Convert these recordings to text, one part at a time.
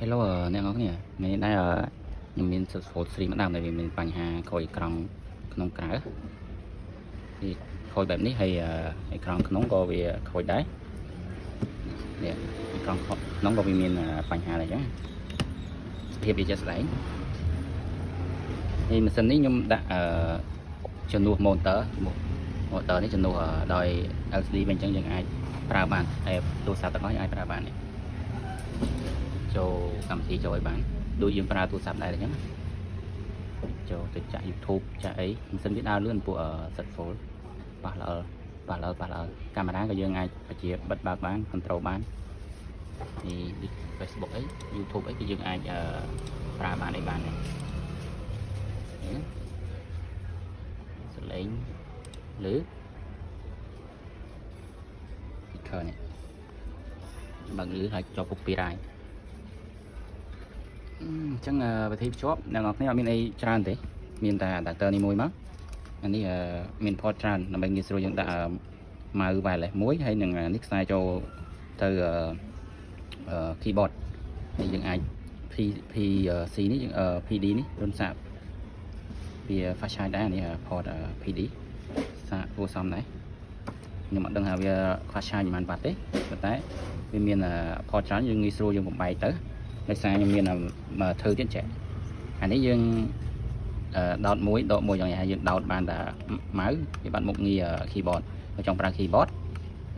Hello អ្នកនរគ្នាថ្ងៃនេះដែរខ្ញុំមាន Fold 3ម្ដងដែលវាមានបញ្ហាខូចអេក្រង់ក្នុងក្រៅនេះខូចបែបនេះហើយអេក្រង់ក្នុងក៏វាខូចដែរនេះអេក្រង់ក្នុងក៏វាមានបញ្ហាដែរអញ្ចឹងសភាពវាជាក់ស្ដែងនេះម៉ាស៊ីននេះខ្ញុំដាក់ជំនួស monitor ជំនួស monitor នេះជំនួសដោយ LCD វិញអញ្ចឹងយើងអាចប្រើបានតែទូរស័ព្ទទាំងអស់យើងអាចប្រើបាននេះ ចូលកម្មវិធីចូលឲ្យបានដូចយើងប្រើទូរស័ព្ទដែរអញ្ចឹងចូលទៅចាក់ YouTube ចាក់អីម៉ាស៊ីនវាដើរលឿនពួក Z Fold ប៉ះល្អប៉ះល្អប៉ះល្អកាមេរ៉ាក៏យើងអាចបញ្ជាបិទបើកបាន control បាននេះដូច Facebook អី YouTube អីគឺយើងអាចប្រើបានអីបានដែរនេះសលេងឬ speaker នេះបើកលឺហើយជាប់ copyright អញ្ចឹងវិធីភ្ជាប់អ្នកនរគ្នាអត់មានអីច្រើនទេមានតែ adapter នេះមួយមកអានេះមាន port ច្រើនដើម្បីងាយស្រួលយើងដាក់ mouse wireless មួយហើយនឹងនេះខ្សែចូលទៅ keyboard ហើយយើងអាច P P C នេះយើង PD នេះរុនសាកវា fast charge ដែរនេះ port PD សាកគួរសមដែរខ្ញុំអត់ដឹងថាវា fast charge ប៉ុន្មានវ៉ាត់ទេប៉ុន្តែវាមាន port ច្រើនយើងងាយស្រួលយើងបំបែកទៅដោយសារខ្ញុំមានមកធ្វើទៀតចេះអានេះយើងដោតមួយដកមួយយ៉ាងណាយើងដោតបានតែ mouse វាបាត់មុខងារ keyboard បើចង់ប្រើ keyboard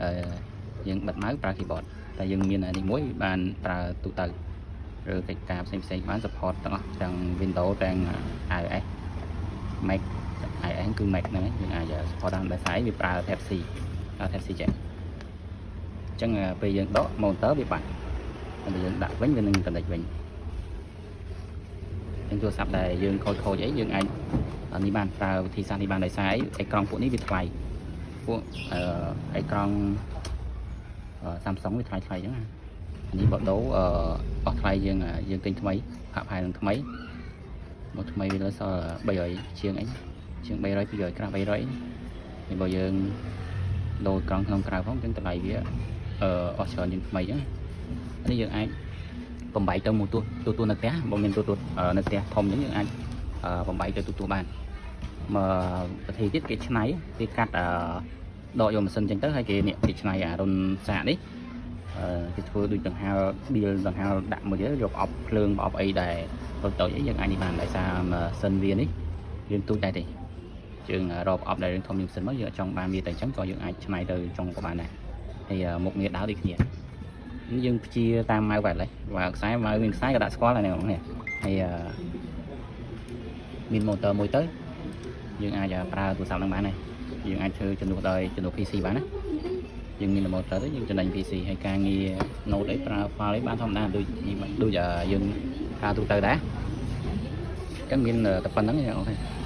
អឺយើងបិទ mouse ប្រើ keyboard តែយើងមានអានេះមួយបានប្រើទូទៅឬកិច្ចការផ្សេងផ្សេងបាន support ទាំងអស់ទាំង Windows ទាំង iOS Mac iOS គឺ Mac ហ្នឹងឯងយើងអាច support បានដោយសារវាប្រើ Type C ប្រើ Type C ចេះអញ្ចឹងពេលយើងដក monitor វាបាត់ តែយើងដាក់វិញវានឹង connect វិញ ចឹងទូរស័ព្ទដែលយើងខូចខូចអីយើងអាចអានេះបានប្រើវិធីសាស្ត្រនេះបានដោយសារអីអេក្រង់ពួកនេះវាថ្លៃពួកអេក្រង់ Samsung វាថ្លៃថ្លៃចឹងណាអានេះបដូរអស់ថ្លៃយើងយើងទិញថ្មីផាក់ផែនឹងថ្មីមកថ្មីវាលើសល់300ជាងអីជាង300 200ក្រាស់300នេះបើយើងដូរក្រង់ក្នុងក្រៅផងចឹងតម្លៃវាអស់ច្រើនជាងថ្មីចឹងនេះយើងអាចបំបែកទៅមួយទូទូទូនៅផ្ទះបើមានទូទូនៅផ្ទះធំចឹងយើងអាចបំបែកទៅទូទូបានមកវិធីទៀតគេឆ្នៃគេកាត់ដកយកម៉ាស៊ីនចឹងទៅហើយគេនេះគេឆ្នៃអារុនសាកនេះគេធ្វើដូចដង្ហើបៀលដង្ហើដាក់មួយទៀតយកអប់ភ្លើងអប់អីដែរតូចតូចអីយើងអាចនេះបានដោយសារម៉ាស៊ីនវានេះយើងទូចដែរទេយើងរកអប់ដែលយើងធំជាងម៉ាស៊ីនមកយើងអត់ចង់បានវាតែអញ្ចឹងក៏យើងអាចឆ្នៃទៅចុងក៏បានដែរហើយមុខងារដើរដូចគ្នាយើងព្ជាតាម mouse បែបនេះបើខ្សែ mouse មានខ្សែក៏ដាក់ស្គាល់ដែរនេះហើយមាន monitor មួយទៅយើងអាចប្រើទូរស័ព្ទនឹងបានដែរយើងអាចធ្វើជំនួសដោយជំនួស PC បានណាយើងមាន monitor ទៅយើងចំណេញ PC ហើយការងារ note អីប្រើ file អីបានធម្មតាដូចនេះដូចយើងប្រើទូទៅដែរអញ្ចឹងមានតែប៉ុណ្្នឹងទេអូខេ។